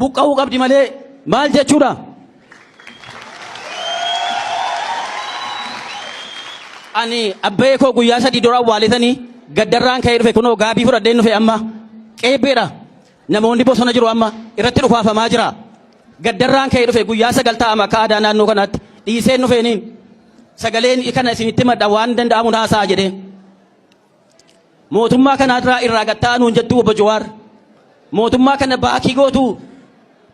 Buqqa'uu qabdi malee maal jechuudha? Ani abbee koo guyyaa 3 dura awwaaletanii gaddarraan ka'ee dhufe, kunoo gaabii fudhadheen dhufe. Amma qeebbeedha. Namoonni bosona jiru, amma irratti dhukaafamaa jira. Gaddarraan ka'ee dhufe. Guyyaa 9 taa'ama akka aadaa naannoo kanaatti dhiiseen dhufeeniin sagaleen kana isinitti madda waan danda'amu haasa'a jedhee. Mootummaa kanarraa irraa gatta'aa nuun jettuu, obbo Jawaar. Mootummaa kana baakii gootu,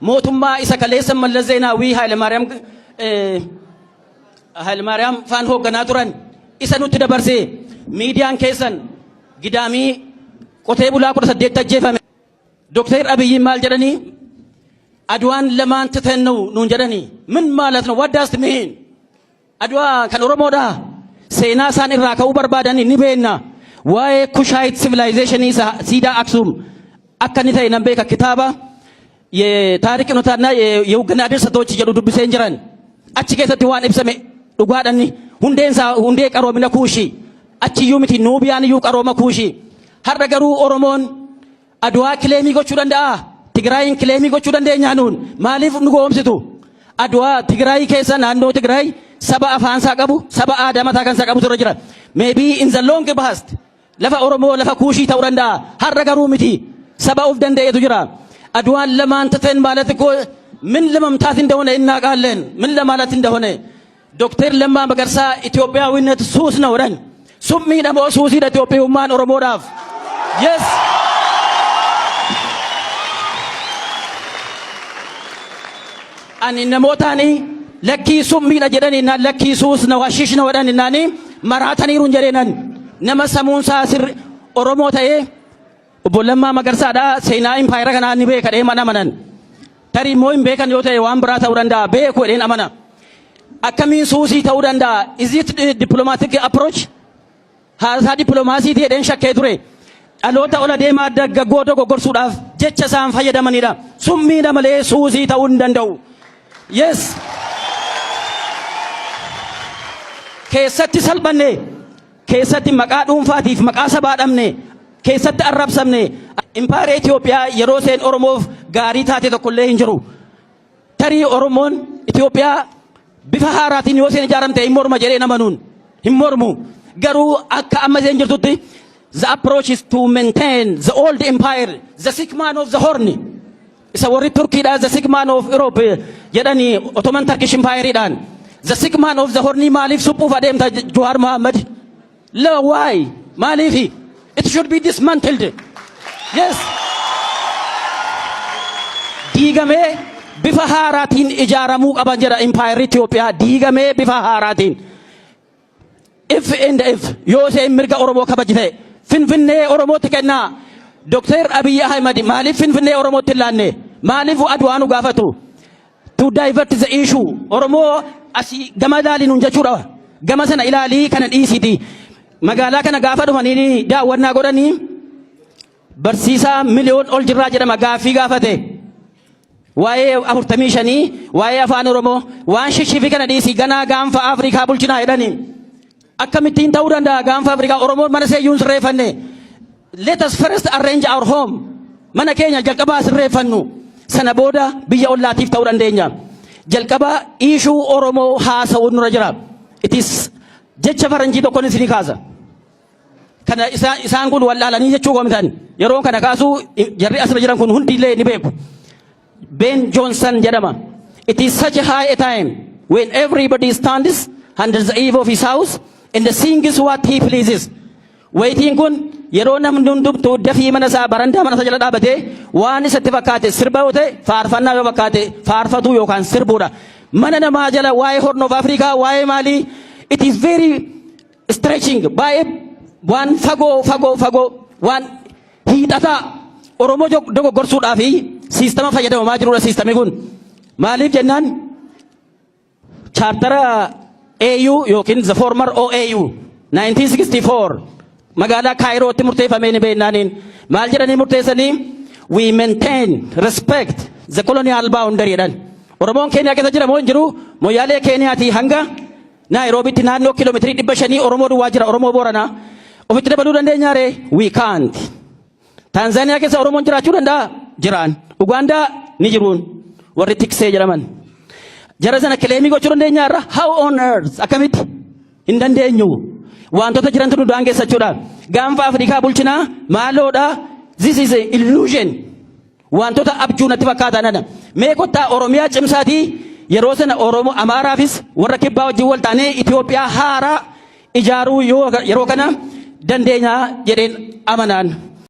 mootummaa isa kaleessa Mallas Zeenaawii, Hayilemaariyaam faan hoogganaa turan isa nutti dabarsee miidiyaan keessan Gidaamii qotee bulaa 18 ajjeefame. Doktar Abiyyiin maal jedhanii? Aduwaan lamaan ትተን ነው nuun jedhanii. ምን ማለት ነው? What does it mean? Adwaa kan Oromoodha. Seenaa isaan irraa ka'uu barbaadan ni beekna. Waa'ee Kushite civilization siidaa Aksum akka inni ta'e nan beeka, kitaaba ታሪክ ኖታና የውግና ድርሰቶች jedhu dubbiseen jiran. Achi keessatti waan ibsame dhugaadhaan hundeen isaa hundee qaroomina Kuushii. Achiyyuu miti, Nuubiyaan iyyuu qarooma Kuushii. Har'a garuu Oromoon Adwaa claim gochuu danda'a? Tigraayin claim gochuu dandeenya nuun? Maaliif nu goomsitu? Adwaa Tigraay keessa, naannoo Tigraay saba afaansaa qabu, saba aadaa mataa kansaa qabutu irra jira. Maybe in the long past lafa Oromoo, lafa Kuushii ta'uu danda'a. Har'a garuu miti. Saba of danda'etu jira. Adwaan lamaan ትተን ማለት እኮ ምን ለመምታት እንደሆነ እናውቃለን። ምን ለማለት እንደሆነ። ዶክተር ለማ መገርሳ ኢትዮጵያዊነት ሱስ ነው jedhan. Summiidha moo suusiidha Itoophiyummaan Oromoodhaaf? Yes. Ani namootaani lakkii summiidha jedhanii naan, lakkii ሱስ ነው, hashish ነው jedhan naani maraataniiru hin jedheenan. Nama samuunsaa sirri Oromoo ta'ee obbo Lammaa Magarsaadha seenaa impaayera kanaa ni beeka dhee mana amanan. Tarii immoo hin beekan yoo ta'e waan biraa ta'uu danda'a, beeku jedheen amana. Akkamiin suusii ta'uu danda'a? Is it diplomatic approach? Haasaa dippiloomaasiitii jedheen shakkee ture. Dhaloota ola deemaa dargaggoo dogoggorsuudhaaf jecha isaan fayyadamanidha. Summiidha malee suusii ta'uu hin danda'u. Yes. Keessatti salphanne, keessatti maqaa dhuunfaatiif maqaa sabaa dhabne, keessatti arrabsamne. Impaayera Itoophiyaa yeroo seen Oromoof gaarii taate tokkollee hin jiru. Tarii Oromoon Itoophiyaa bifa haaraatiin yoo seen ijaaramte hin morma jedhee namanuun hin mormu. Garuu akka amma isheen jirtutti the approach is to maintain the old empire, the sick man of the horn. Isa warri Turkiidha the sick man of Europe jedhanii, Ottoman Turkish Empireedhaan. The sick man of the horn maaliif suphuuf adeemta, Jawaar Mohammed? La, why? Maaliifi? It should be dismantled. Yes. Diigamee bifa haaraatiin ijaaramuu qaban jedha. Impaayerri Itoophiyaa diigamee bifa haaraatiin. If and if yoo isheen mirga Oromoo kabajite Finfinnee Oromootti kennaa. Dr. Abiy Ahmed maaliif Finfinnee Oromootti hin laanne? Maaliif Adwaa nu gaafatu? To divert the issue. Oromoo asii gama ilaali nuun jechuudha. Gama sana ilaalii kana dhiisiti. Magaalaa kana gaafa dhufanii daawwannaa godhanii barsiisaa miliyoon ol jirraa jedhama gaaffii gaafate. Waa'ee 45, waa'ee afaan Oromoo waan shishifii kana dhiisii, ganaa gaanfa Afrikaa bulchinaa jedhanii. Akkamittiin ta'uu danda'a gaanfa Afrikaa? Oromoon mana seeyyuun sirreeffanne. Let us first arrange our home. Mana keenya jalqabaa sirreeffannu. Sana booda biyya ollaatiif ta'uu dandeenya. Jalqaba issue Oromoo haasa'uun nurra jira. It is jecha faranjii tokkoon isinii kaasa. Kana isaan kun wallaalanii jechuu komitan. Yeroo kana kaasuu jarri asirra jiran kun hundillee ni beeku. Ben Johnson jedhama. "It is such a high a time when everybody stands under the eave of his house and sings what he pleases." Wayitiin kun yeroo namni hundumtuu dafii mana isaa, barandaa mana isaa jala dhaabatee waan isatti fakkaate sirba yoo ta'e faarfannaa yoo fakkaate faarfatuu yookaan sirbuudha. Mana namaa jala waa'ee Horn of Africa, waa'ee maalii, it is very stretching, baay'ee waan fagoo fagoo fagoo, waan hiixataa Oromoo dogoggorsuudhaa fi siistama fayyadamamaa jirudha siistamni kun. Maaliif jennaan, chaartara AU yookiin the former OAU 1964 magaalaa Kaayirootti murteeffamee ni beeknaaniin maal jedhanii murteessanii? "We maintain respect the colonial boundary" jedhan. Oromoon Keeniyaa keessa jira moo hin jiru? Moyyaalee Keeniyaatii hanga Naayiroobitti naannoo kiiloomeetirii 500 Oromoo duwwaa jira, Oromoo Booranaa. Ofitti dabaluu dandeenyaa ree? We can't. Taanzaaniyaa keessa Oromoon jiraachuu danda'a? Jiraan. Ugaandaa ni jiruun warri tiksee jedhaman. Jara sana claim gochuu dandeenya irra? How on earth? Akkamitti? Hin dandeenyu. Wantoota jirantu nu daangeessachuudha. Gaanfa Afrikaa bulchinaa maaloodha. This is a illusion. Wantoota abjuu natti fakkaatan ana. Mee kottaa Oromiyaa cimsaatii yeroo sana Oromoo Amaaraafis warra kibbaa wajjin wal taanee Itoophiyaa haaraa ijaaruu yeroo kana dandeenya jedheen amanaan.